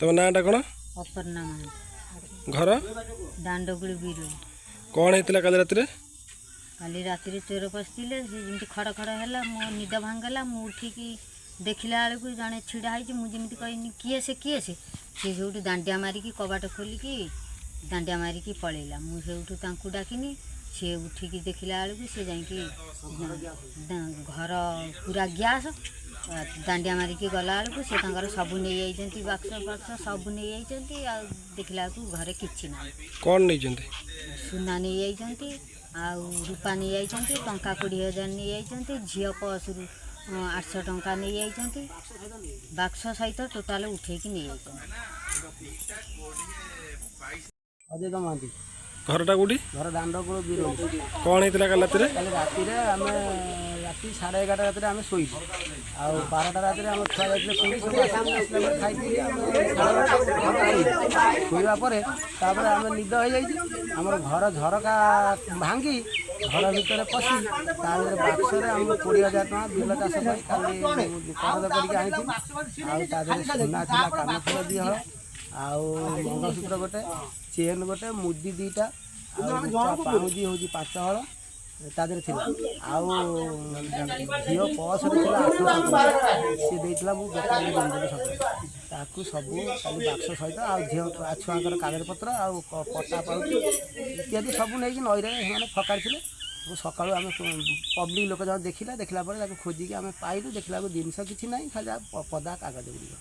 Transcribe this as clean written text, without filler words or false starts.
ତମ ନାଁଟା କ'ଣ? ଅପର୍ଣ୍ଣା ମହାନ୍ତି। ଘର? ଦାଣ୍ଡଗୁଳି ବିରୋ। କ'ଣ ହେଇଥିଲା କାଲି ରାତିରେ? କାଲି ରାତିରେ ଚୋର ପଶିଥିଲେ। ସେ ଯେମିତି ଖଡ଼ ଖଡ଼ ହେଲା, ମୋ ନିଦ ଭାଙ୍ଗିଗଲା। ମୁଁ ଉଠିକି ଦେଖିଲା ବେଳକୁ ଜଣେ ଛିଡ଼ା ହେଇଛି। ମୁଁ ଯେମିତି କହିନି, "କିଏ ସେ, କିଏ ସେ?" ସେ ସେଇଠୁ ଦାଣ୍ଡିଆ ମାରିକି, କବାଟ ଖୋଲିକି ଦାଣ୍ଡିଆ ମାରିକି ପଳେଇଲା। ମୁଁ ସେଇଠୁ ତାଙ୍କୁ ଡାକିନି। ସିଏ ଉଠିକି ଦେଖିଲା ବେଳକୁ ସେ ଯାଇକି ଘର ପୁରା ଗ୍ୟାସ୍। ଦାଣ୍ଡିଆ ମାରିକି ଗଲା ବେଳକୁ ସେ ତାଙ୍କର ସବୁ ନେଇଯାଇଛନ୍ତି, ବାକ୍ସ ଫାକ୍ସ ସବୁ ନେଇଯାଇଛନ୍ତି। ଆଉ ଦେଖିଲା ବେଳକୁ ଘରେ କିଛି ନାହିଁ। କ'ଣ ନେଇଛନ୍ତି? ସୁନା ନେଇଯାଇଛନ୍ତି ଆଉ ରୂପା ନେଇଯାଇଛନ୍ତି। ଟଙ୍କା 20,000 ନେଇଯାଇଛନ୍ତି। ଝିଅ ପର୍ସରୁ 800 ଟଙ୍କା ନେଇଯାଇଛନ୍ତି। ବାକ୍ସ ସହିତ ଟୋଟାଲ ଉଠେଇକି ନେଇଯାଇଛନ୍ତି। ଅଜୟ ମହାନ୍ତି। ଘରଟା କୋଉଠି? ଘର ଦାଣ୍ଡକୂଳ ବିରୋଧ। କ'ଣ ହେଇଥିଲା କାଲି ରାତିରେ? କାଲି ରାତିରେ ଆମେ ରାତି 11:30 ରାତିରେ ଆମେ ଶୋଇଛୁ। ଆଉ 12ଟା ରାତିରେ ଆମ ଛୁଆ ଯାଇଥିଲେ ପୁରୀ, ସବୁ ଆସିଲେ। ଆସିଲା ପରେ ଖାଇ ପିଇକି ଆମେ 12:30 ଶୋଇଛୁ। ଶୋଇବା ପରେ ତାପରେ ଆମେ ନିଦ ହେଇଯାଇଛି। ଆମର ଘର ଝରକା ଭାଙ୍ଗି ଘର ଭିତରେ ପଶି ତା ଭିତରେ ବାକ୍ସରେ ଆମର 20,000 ଟଙ୍କା ବିଲ ଚାଷ ପାଇଁ କାଲି କରଜ କରିକି ଆଣିଥିଲି। ଆଉ ତା ଦେହରେ ସୁନା ଥିଲା, କାନଫୁଲ 2 ହଳ ଆଉ ମଙ୍ଗଳସୂତ୍ର ଗୋଟେ, ଚେନ୍ ଗୋଟେ, ମୁଦି 2ଟା ଆଉ ରୂପା ପାଉଁଜି ହେଉଛି 5 ହଳ ତା ଦେହରେ ଥିଲା। ଆଉ ଝିଅ ପର୍ସରେ ଥିଲା 800 ଟଙ୍କା। ସିଏ ଦେଇଥିଲା, ମୁଁ ବେପାରୀ ଦେଇଦେଲି ସକାଳେ। ତାକୁ ସବୁ କାଲି ବାକ୍ସ ସହିତ ଆଉ ଝିଅ ଛୁଆଙ୍କର କାଗଜପତ୍ର ଆଉ ପଟା ପାଉତି ଇତ୍ୟାଦି ସବୁ ନେଇକି ନଈରେ ସେମାନେ ଫୋକାଡ଼ିଥିଲେ। ସକାଳୁ ଆମେ ପବ୍ଲିକ ଲୋକ ଜଣେ ଦେଖିଲା। ଦେଖିଲା ପରେ ତାକୁ ଖୋଜିକି ଆମେ ପାଇଲୁ। ଦେଖିଲା ବେଳକୁ ଜିନିଷ କିଛି ନାହିଁ, ଖାଲି ଯାହା ପଦା କାଗଜ ଗୁଡ଼ିକ।